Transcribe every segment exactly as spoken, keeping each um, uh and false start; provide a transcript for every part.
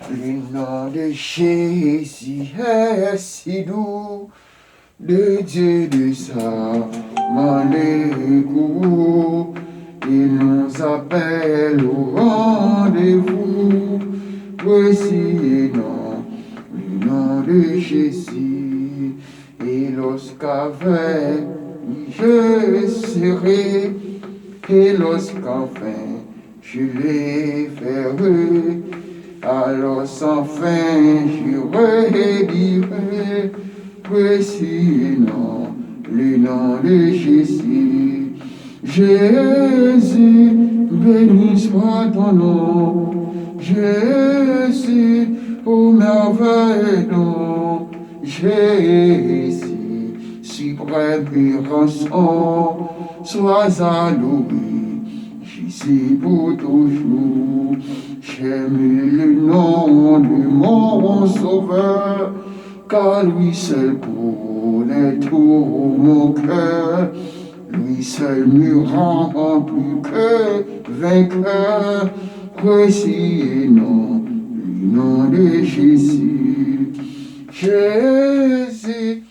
Le nom de Jésus est si doux, de Dieu de sa main le courroux, il nous appelle au rendez-vous, précieux nom, le nom de Jésus. Et lorsqu'avec lui je serai, et lorsqu'enfin je le verrai, alors enfin je redirai, précieux nom, le nom de Jésus. Jésus, béni soit ton nom. Jésus, ô merveilleux don. Jésus, suprême et rançon, sois adoré, Jésus pour toujours. J'aime le nom de mon Sauveur, car lui seul connaît tout mon cœur. Lui seul me rend plus que vainqueur. Précieux nom, le nom de Jésus. Jésus.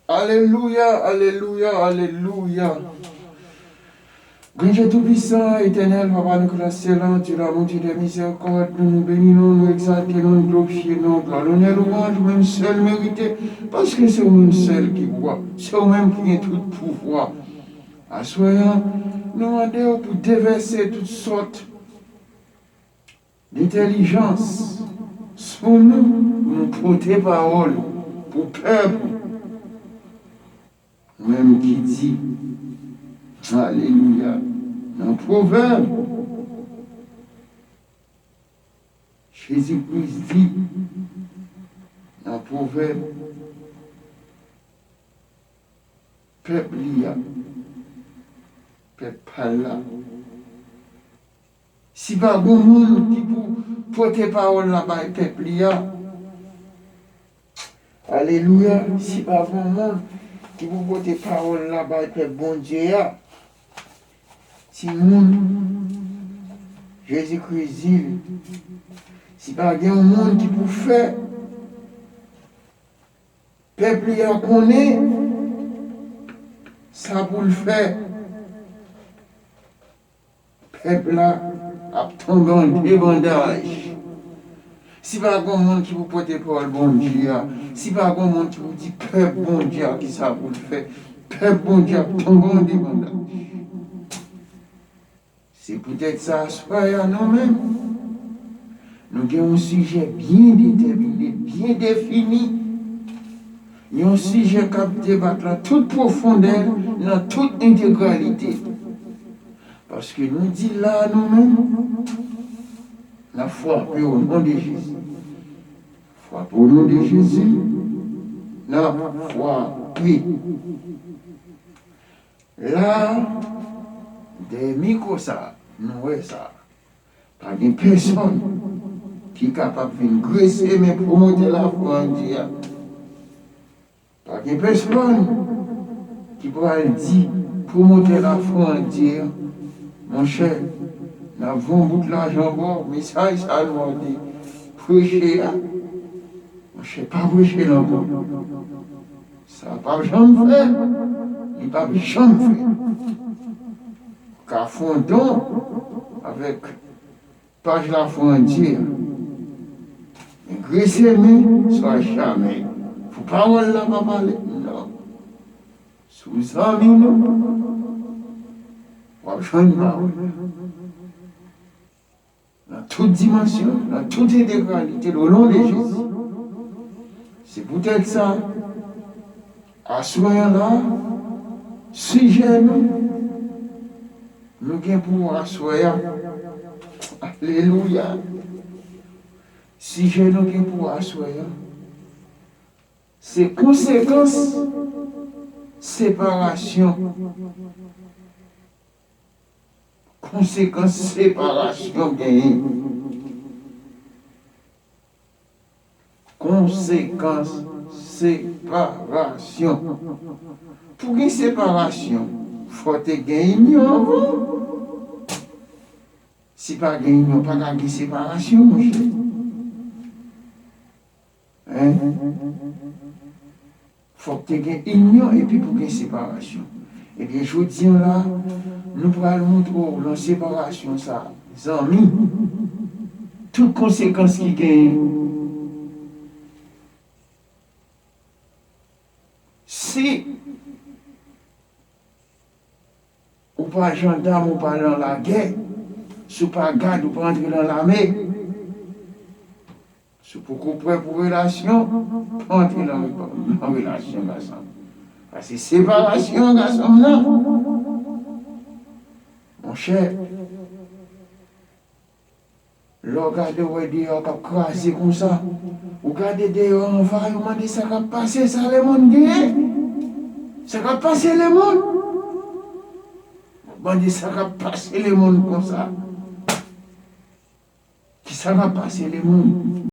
Alelouya, alelouya, alelouya. Gran Dye Toupisan, Etènèl, Papa nou ki nan syèl la, Dye lanmou, Dye dè mizèrikòd, nou, nou beni non, nou egzalte non, nou glorifye non, glwa, lonè, lwanj, ou menm sèl merite, paske se ou menm sèl ki wa, se ou menm ki gen tout pouvwa. Aswè a, nou mande w pou devèse tout sòt entèlijans sou nou, pou nou pote pawòl pou pèp ou, ou menm ki di, alelouya, nan Pwovèb, Jezi Kris di, nan Pwovèb, pèp li a, pèp pa l la, si pa gon moun ki pou pote pawòl la bay pèp li a, alelouya, si pa gon moun ki pou pote pawòl la bay pèp Bondye a, timoun, Jezi Kris di l, si pa gen yon moun ki pou fè pèp li a konnen sa pou l fè, pèp la ap tonbe an debandaj. Si pa gon moun ki pou pote pawòl Bondye a, si pa gon moun ki pou di pèp Bondye a kisa pou l fè, pèp Bondye ap tonbe an debandaj. Se poutèt sa, aswè a, nou menm, nou gen yon sijè byen detèmine, byen defini. Yon sijè k ap debat nan tout pwofondè l, nan tout entegralite l. Paske nou di la a, nou menm, n ap frape o non de Jezi. Frape o non de Jezi, n ap frape. La, dèyè mikwo sa, nou wè sa. Pa gen pèsonn ki kapab vin grese men pwomotè lafwa an Dye a. Pa gen pèsonn ki pral di pwomotè lafwa an Dye a, monchè, N ap voye yon bout lajan ba w, mesaj sa nou ap di preche a. Monchè, pa preche l ankò. Sa p ap janm fè. Li p ap janm fè. Ou ka fè yon don avèk paj Lafwa Andye a. Men grese men, swa jamè. Pou pawòl la pa pale. Non. Si w zanmi nou, w ap jwenn pawòl la. Nan tout dimansyon, nan tout entegralite, o non de Jezi. Se poutèt sa, aswè a la, sijè nou, nou gen pou aswè a. Alelouya! Sijè nou gen pou aswè a, se konsekans separasyon. Konsekans separasyon genyen. Konsekans separasyon. Pou gen separasyon, fò te gen inyon anvan. Si pa gen inyon, pa ka gen separasyon, monchè. Hein? Fòk te gen inyon epi pou gen separasyon. Ebyen, jodi a la, nou pral montre w nan separasyon sa, zanmi, tout konsekans ki genyen. Si ou pa jandam, ou pa nan lagè, si w pa gad, ou pa antre nan lame, si w poko prè pou relasyon, pa antre nan, nan relasyon, gason. Paske separasyon, gason m nan, monchè, lè w gade, w wè deyò k ap kraze konsa. Ou gade deyò anvan, ou mande sa k ap pase, sa lemonn genyen. Sa k ap pase lemonn. Mande sa k ap pase lemonn konsa. Kisa k ap pase lemonn?